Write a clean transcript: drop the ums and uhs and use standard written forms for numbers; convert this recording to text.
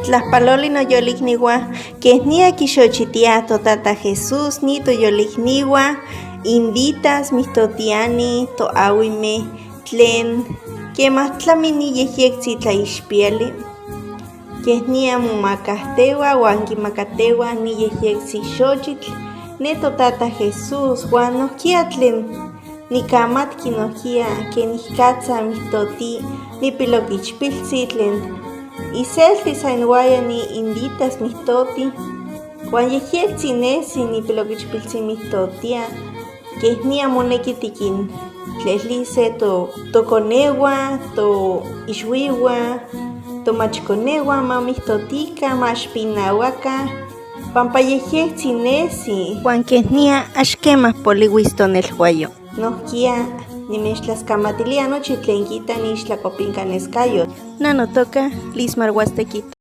Nimechtlajpaloli noyolicnihua quej quixochitia totata Jesús ni toyolicnihua inditas mijtotiani toahuime tlen quema tlami ni yejyectzi tlaixpiyali. Quej nia momacajtehua huan quimacatehua ni yejyectzi xochitl ne totata Jesús huan nojquiya tlen nicamatqui nojquiya quenicatza mijtoti ni piloquichpiltzi tlen iselti san huaya ni inditas mijtoti huan yejyectzi nesi ni piloquichpiltzi mijtotia quej nia moneki tiquin tlelise toconehua, toixhuihua, tomachconehua ma mijtotica, ma axpinahuaca, pampa yejyectzi nesi. Huan quej nia ax quema polihuis tonelhuayo. Nojquiya nimechtlascamatilia nochi tlen quita ni ixtlacopincanescayotl. Na notoca Lismar Huastequito.